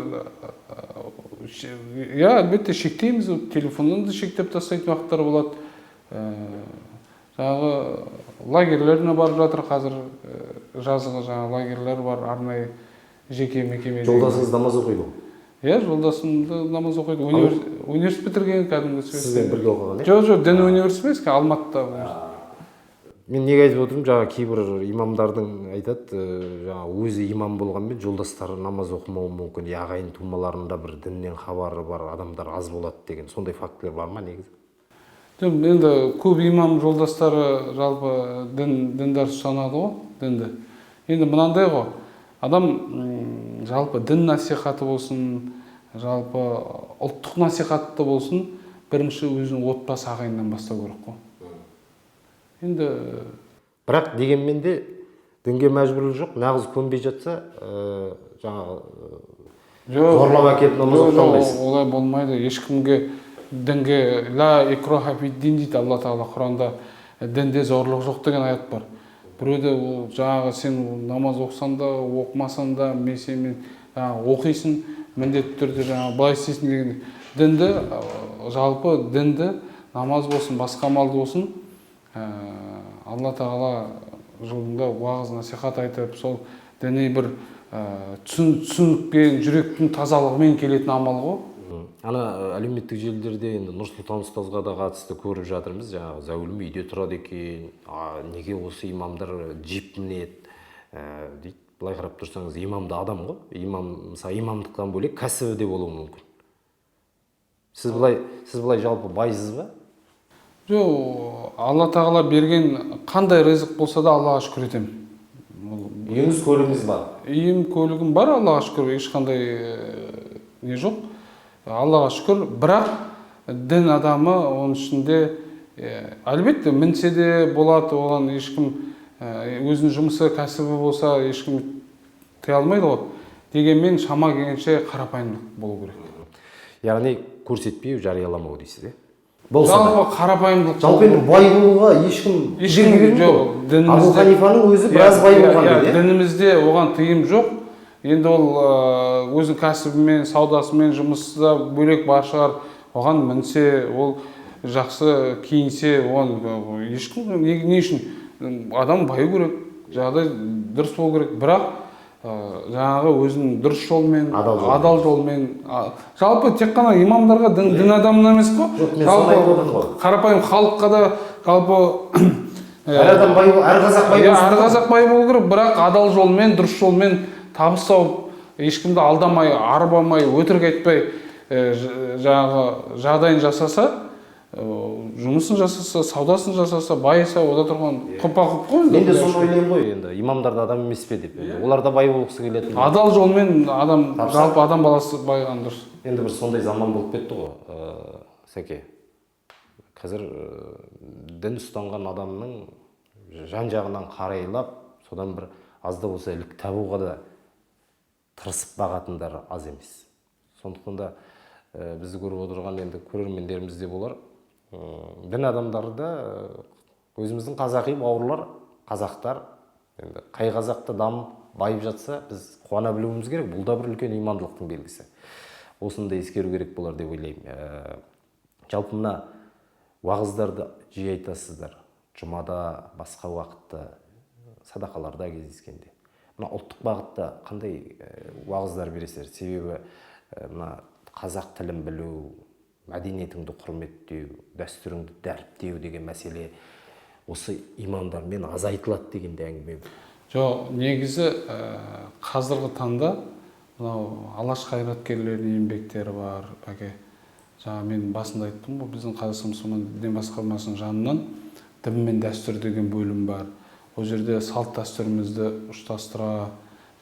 иә, әлбетте, шектейміз, телефоннан да шектеп тастайтын уақыттар болады. Жаңағы лагерьлеріне барып жатыр қазір, жазғы жаңағы лагерьлер бар, арнайы жеке мекеме. Жолдасыңыз намаз оқиды ғой? Иә, жолдасым да намаз оқиды. Университет бітірген кәдімгі. Сізбен бірге оқыған, иә? Жоқ, дін университет емес, Алматыда. Мен неге айтып отырмын, жаңа кейбір имамдардың айтады, жаңа өзі имам болғанмен жолдастары намаз оқымауы мүмкін, я ағайын тумаларында бір діннен хабары бар адамдар аз болады деген сондай фактілер бар ма негізі? Жоқ, енді көп имам жолдастары жалпы діндар ұстанады ғой дінді. Енді мынандай ғой, адам жалпы дін насихаты болсын, жалпы ұлттық насихатты болсын, бірінші өзінің отбасы, ағайыннан бастау керек қой енді. Бірақ дегенмен де дінге мәжбүрлік жоқ, нағыз көнбей жатса, жаңағы Жоқ, зорлап әкеліп намаз жоқ, оқыта алмайсыз. Олай болмайды. Ешкімге дінге «ла икроха фид-дин» дейді Алла Тағала Құранда, дінде зорлық жоқ деген аят бар. Біреуде ол жаңағы сен намаз оқысаң да, оқымасаң да, мен сенімен жаңағы оқисың, міндетті түрде жаңағы былай істейсің деген. Дінді, жалпы дінді, намаз болсын, басқа амалды болсын, Алла Тағала жолында уағыз насихат айтып, сол діни бір түсінікпен, жүректің тазалығымен келетін амал ғой. Ана әлеуметтік желілерде енді Нұрсұлтан ұстазға да қатысты көріп жатырмыз, жаңағы зәулім үйде тұрады екен, неге осы имамдар джип мінеді, дейді. Былай қарап тұрсаңыз, имам да адам ғой. Имам, мысалы, имамдықтан бөлек кәсібі де болуы мүмкін. Сіз былай жалпы байсыз ба? Жоқ, Алла Тағала берген қандай ризық болса да, Аллаға шүкір етемін. Үйіңіз, көлігіңіз бар? Үйім, көлігім бар, Аллаға шүкір, ешқандай не жоқ, Аллаға шүкір. Бірақ дін адамы оның ішінде, әлбетте, мінсе де болады, оған ешкім, өзінің жұмысы, кәсібі болса, ешкім тыя алмайды ғой. Дегенмен шама келгенше қарапайымдық болу керек. Яғни көрсетпеу, жарияламау дейсіз, иә, болса да. Жалпы қарапайымдылық. Жалпы енді бай болуға ешкім Ешкім кедергі бермейді жоқ, ғой. дінімізде Абу Ханифаның өзі біраз бай болған иә, дейді, иә? Дінімізде оған тыйым жоқ. Енді ол өзінің кәсібімен, саудасымен, жұмысы да бөлек бар шығар, оған мінсе, ол жақсы киінсе, оған ешкім не үшін, адам баю керек, жағдай дұрыс болу керек, бірақ жаңағы өзінің дұрыс жолмен, Адал жолмен. Адал жолмен. Жалпы тек қана имамдарға, дін адамына емес қой. Жоқ, мен соны айтып отырмын ғой. Қарапайым халыққа да жалпы. Әр адам бай, әр қазақ бай Иә, болсын. әр қазақ бай болу керек, бірақ адал жолмен, дұрыс жолмен табыс тауып, ешкімді алдамай, арбамай, өтірік айтпай, жаңағы жағдайын жасаса. Жұмысын жасаса, саудасын жасаса, байыса, ода тұрған құпа құп қой. Мен де соны ойлаймын ғой, енді имамдар да адам емес пе деп. Енді олар да бай болғысы келетін. Адал жолмен адам, жалпы адам баласы байыған дұрыс. Енді бір сондай заман болып кетті ғой, Сәке. Қазір дін ұстанған адамның жан жағынан қарайлап, содан бір аз да болса ілік табуға да тырысып бағатындар аз емес. Сондықтан да бізді көріп отырған енді көрермендеріміз де болар. Дін адамдары да өзіміздің қазақи бауырлар, қазақтар, енді қай қазақты дамып, байып жатса, біз қуана білуіміз керек. Бұл да бір үлкен имандылықтың белгісі. Осыны да ескеру керек болар деп ойлаймын. Жалпы мына уағыздарды жиі айтасыздар. Жұмада, басқа уақытта, садақаларда кездескенде. Мына ұлттық бағытта қандай уағыздар бересіздер? Себебі мына қазақ тілін білу, мәдениетіңді құрметтеу, дәстүріңді дәріптеу деген мәселе осы имамдармен аз айтылады деген де әңгіме. Жоқ, негізі қазіргі таңда мынау Алаш қайраткерлерінің еңбектері бар, бәке. Жаңа мен басында айттым ғой, біздің Қазақстан мұсылман дін басқармасының жанынан дін мен дәстүр деген бөлім бар. Ол жерде салт дәстүрімізді ұштастыра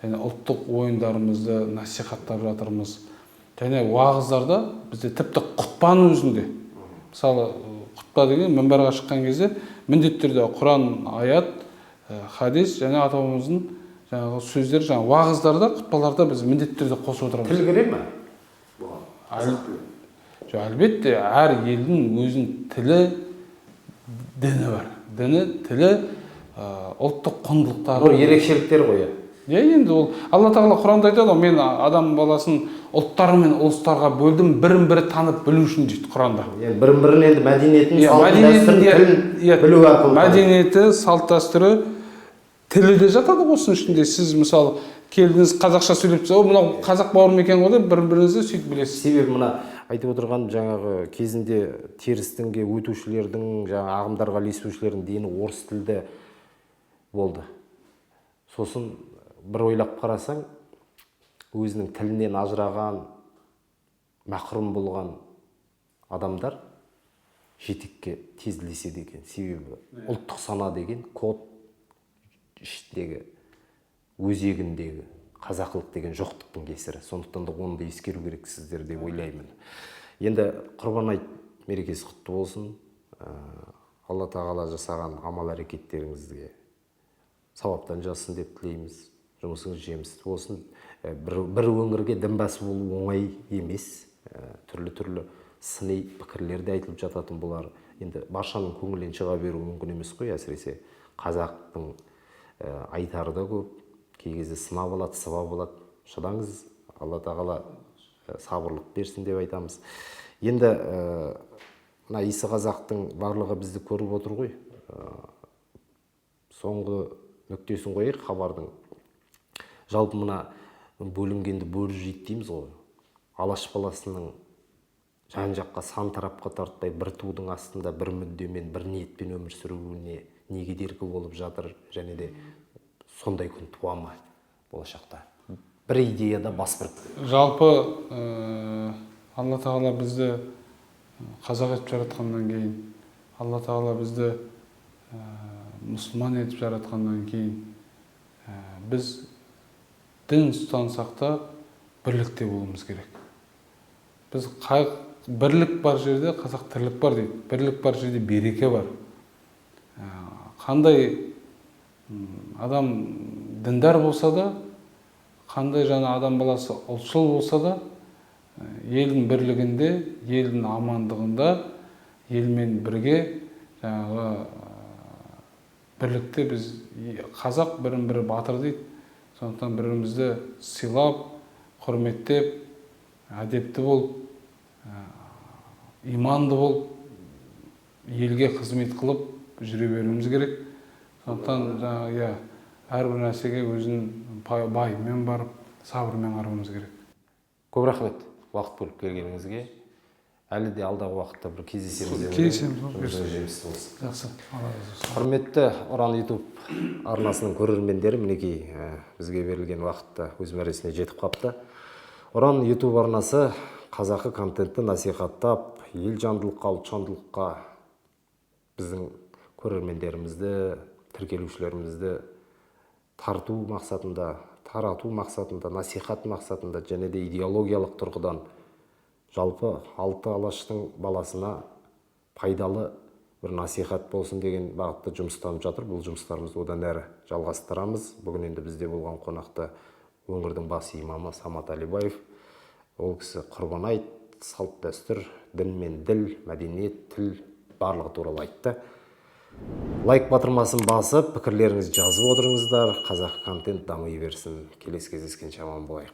және ұлттық ойындарымызды насихаттап жатырмыз. Және уағыздарда бізде тіпті құтпаның өзінде, мысалы, құтпа деген мінбарға шыққан кезде міндетті түрде Құран, аят, хадис және ата бабамыздың жаңағы сөздері, жаңағы уағыздарда, құтпаларда біз міндетті түрде қосып отырамыз. Тіл кіре ме? Жоқ, әлбетте, әр елдің өзінің тілі, діні бар. Діні, тілі, ұлттық құндылықтары. Бұл ерекшеліктер ғой. Иә, енді ол Алла Тағала Құранда айтады ғой, мен адам баласын ұлттар мен ұлыстарға бөлдім, бірін бірі танып білу үшін дейді Құранда. Енді бірін бірін енді мәдениетін, салтын, дәстүрін, тілін білу арқылы. Мәдениеті, салт дәстүрі, тілі де жатады ғой осының ішінде. Сіз мысалы келдіңіз, қазақша сөйлеп тұрсыз, мынау қазақ бауырым екен ғой деп бір біріңізді сөйтіп білесіз. Себебі мына айтып отырған жаңағы кезінде теріс дінге өтушілердің, жаңа ағымдарға ілесушілердің дені орыс тілді болды. Сосын бір ойлап қарасаң, өзінің тілінен ажыраған, мақрұм болған адамдар жетекке тез ілеседі екен. Себебі ұлттық сана деген код ішіндегі, өзегіндегі қазақылық деген жоқтықтың кесірі. Сондықтан да оны да ескеру керексіздер деп ойлаймын. Енді Құрбан айт мерекесі құтты болсын. Алла Тағала жасаған амал әрекеттеріңізге сауаптан жазсын деп тілейміз. Жұмысыңыз жемісті болсын. Бір өңірге дін басы болу оңай емес. Түрлі-түрлі сыни пікірлер де айтылып жататын болар. Енді баршаның көңілінен шыға беру мүмкін емес қой, әсіресе қазақтың айтары да көп. Кей кезде сынап алады, сыбап алады. Шыдаңыз, Алла Тағала сабырлық берсін деп айтамыз. Енді мына исі қазақтың барлығы бізді көріп отыр ғой. Соңғы нүктесін қояйық хабардың. Жалпы мына бөлінгенді бөрі жейді дейміз ғой. Алаш баласының жан жаққа, сан тарапқа тартпай бір тудың астында бір мүддемен, бір ниетпен өмір сүруіне не кедергі болып жатыр, және де сондай күн туа ма болашақта? Бір идеяда бас біріктіру. Жалпы Алла Тағала бізді қазақ етіп жаратқаннан кейін, Алла Тағала бізді мұсылман етіп жаратқаннан кейін, біз дін ұстансақ та бірлікте болуымыз керек. Біз бірлік бар жерде қазақ тірлік бар дейді. Бірлік бар жерде береке бар. Қандай адам діндар болса да, қандай жаңа адам баласы ұлтшыл болса да, елдің бірлігінде, елдің амандығында, елмен бірге жаңағы бірлікте біз қазақ бірін бірі батыр дейді. Сондықтан бірімізді сыйлап, құрметтеп, әдепті болып, иманды болып, елге қызмет қылып жүре беруіміз керек. Сондықтан жаңағы, әрбір нәрсеге өзінің байымен барып, сабырмен қарауымыз керек. Көп рахмет уақыт бөліп келгеніңізге. Әлі де алдағы уақытта бір кездесеміз деп Кездесеміз, ойлаймын. Жұмысыңыз жемісті болсын. Жақсы. Алла разы болсын. Құрметті Ұран YouTube арнасының көрермендері, мінекей, бізге берілген уақытта өз мәресіне жетіп қапты. Ұран YouTube арнасы қазақы контентті насихаттап, Елжандылыққа, ұлтжандылыққа біздің көрермендерімізді, тіркелушілерімізді тарту мақсатында, тарату мақсатында, насихат мақсатында және де идеологиялық тұрғыдан жалпы алты алаштың баласына пайдалы бір насихат болсын деген бағытта жұмыстанып жатыр. Бұл жұмыстарымызды одан әрі жалғастырамыз. Бүгін енді бізде болған қонақта өңірдің бас имамы Самат Әлибаев. Ол кісі Құрбан айт, салт дәстүр, дін мен діл, мәдениет, тіл, барлығы туралы айтты. Лайк батырмасын басып, пікірлеріңізді жазып отырыңыздар. Қазақ контент дами берсін. Келесі кездескенше аман болайық.